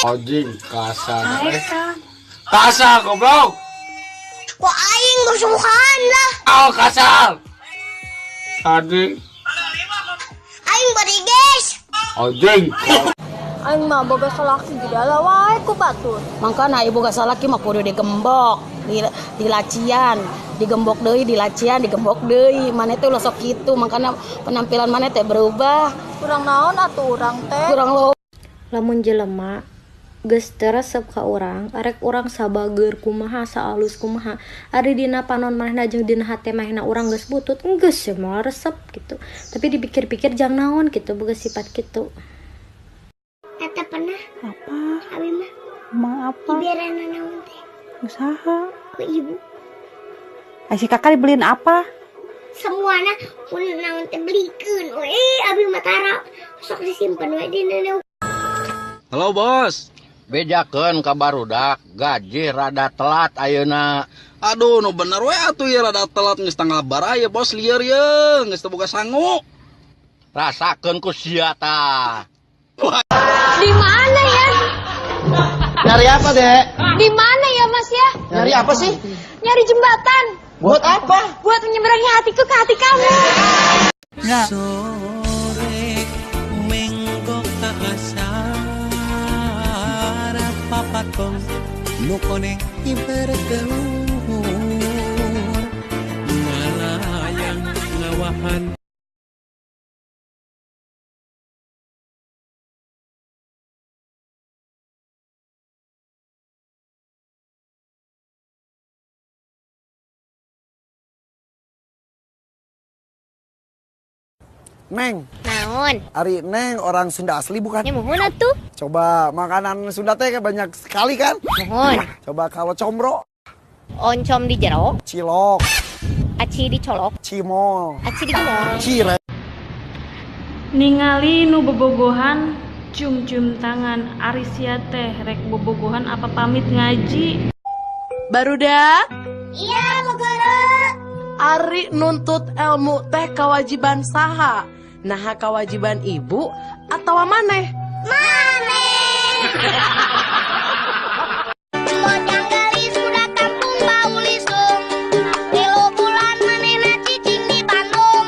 Anjing kasar. Kasar goblok. Kok aing musuhan lah. Oh kasar. Anjing. Aing bariges. Anjing. Aing mah boga salaki di dalam wae ku batur. Mangkana ibu boga salaki mah kudu digembok, di lacian, digembok deui, di lacian, digembok deui. Maneh teh ulah sok kitu, mangkana penampilan maneh teh berubah. Kurang naon atuh urang teh? Kurang lo. Lamun jelema geus teu resep ka urang, arek urang sabageur kumaha, saalus kumaha, ari dina panon manehna jeung dina hate manehna urang geus butut, geus ya moal resep gitu. Tapi dipikir-pikir jang naon gitu boga sifat kitu. Tata pernah apa? Abi mah. Ma apa? Diberana naon teh? Usaha. Ku ibu. Si kakak dibeliin apa? Semuana pun naon teh belikeun we, abi mah tara sok disimpen we dina. Halo bos. Bejakeun ka barudak gaji rada telat ayeuna. Aduh nu bener we atuh ieu rada telat geus tanggal baraya bos lieur ye geus teu boga sangu. Rasakeun ku sia tah. Di mana ya? Nyari apa, Dek? Di mana ya, Mas ya? Nyari apa sih? Nyari jembatan. Buat apa? Buat menyeberangi hatiku ke hati kamu. Nah. Sore menggok ka asar papatong nu koneng iberkeluhur ngalayang ngawahan. Neng. Naon? Ari Neng orang Sunda asli bukan? Ya muhun atuh. Coba makanan Sunda teh banyak sekali kan? Muhun. Coba kalau combro. Oncom di jero. Cilok. Aci dicolok. Cimol. Aci digemol. Cire. Ningali nu bobogohan cium-cium tangan ari sia teh rek bobogohan apa pamit ngaji. Barudak? Iya, Bu Guru. Ari nuntut ilmu teh kewajiban saha? Naha kewajiban ibu atau maneh? Maneh. Mojang galis udah kampung bau lisung. 3 bulan manehna cicing di Bandung.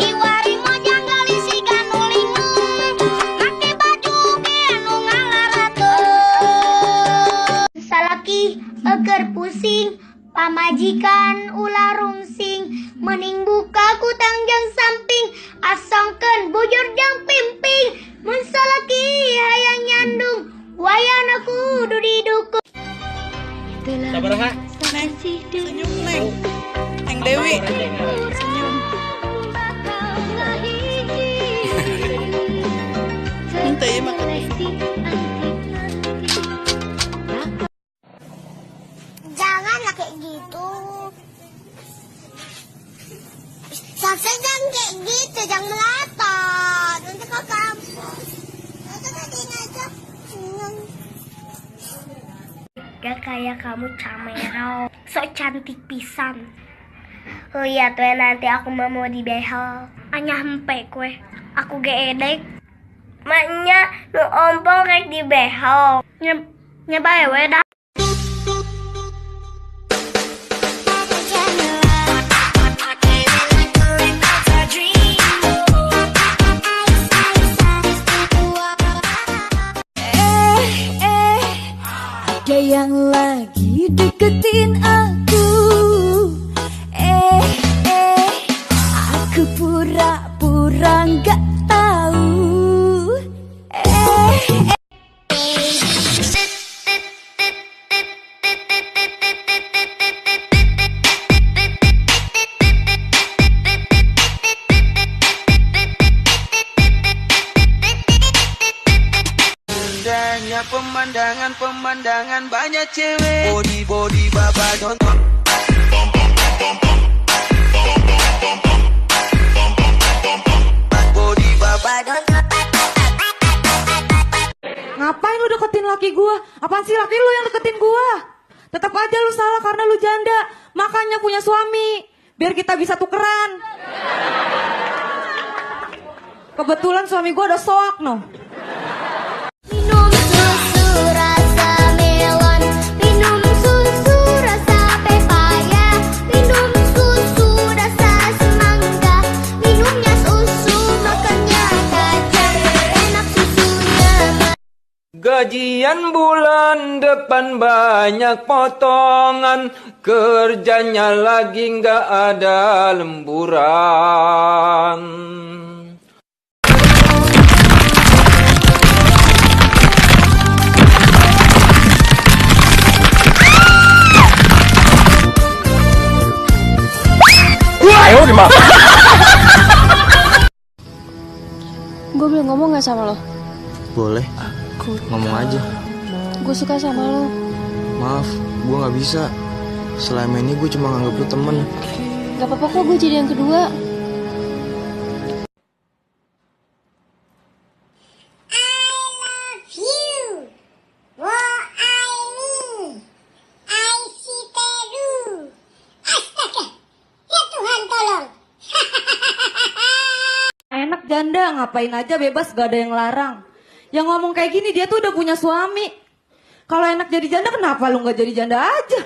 Kiwari mojang galis siga nu lingung. Make baju ge anu ngalarateung. Salaki eger pusing, pamajikan ulah rungsing, mending buka kutang jang samping, asongkeun bujur jang pimping, mun salaki hayang nyandung, wayana kudu didukung. Sabaraha? Neng, senyum Neng. Neng Dewi, senyum. Henteu ieu mah. Janganlah kayak gitu. Sampai jangan kayak gitu, jangan melotot. Nanti ke kampus. Nanti tadi ngajak. Gak kayak kamu camero. Sok cantik pisan. Oh iya tuh nanti aku mau dibehel. Anyah hempe kue. Aku geedek. Maknya nu ompong kayak dibehel. Nyebae we dah. Ada yang lagi deketin aku. Aku pura-pura nggak tahu. Pemandangan-pemandangan banyak cewek. Body body baba nonton. Body baba nonton. Ngapain lu deketin laki gua? Apaan sih laki lu yang deketin gua? Tetap aja lu salah karena lu janda. Makanya punya suami biar kita bisa tukeran. Kebetulan suami gua udah soak noh. Minum susu. Gajian bulan depan banyak potongan, kerjanya lagi nggak ada lemburan. Gue boleh ngomong gak sama lo? Boleh. Ngomong aja. Gue suka sama lo. Maaf, gue gak bisa. Selama ini gue cuma nganggep lu temen. Gak apa-apa kok gue jadi yang kedua. I love you. Wo I me. I see Peru. Astaga. Ya Tuhan tolong. Enak janda, ngapain aja bebas, gak ada yang larang. Yang ngomong kayak gini dia tuh udah punya suami. Kalau enak jadi janda kenapa lu gak jadi janda aja?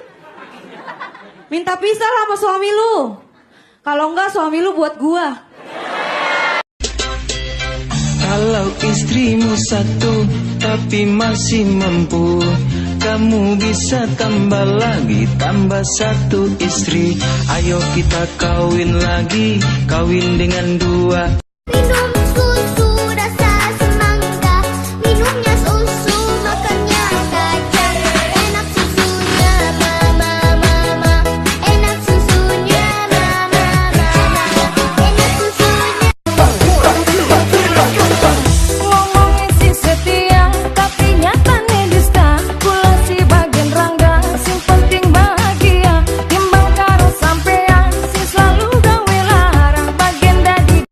Minta pisah lah sama suami lu. Kalau enggak suami lu buat gua. Kalau istrimu satu tapi masih mampu, kamu bisa tambah lagi, tambah satu istri. Ayo kita kawin lagi, kawin dengan dua.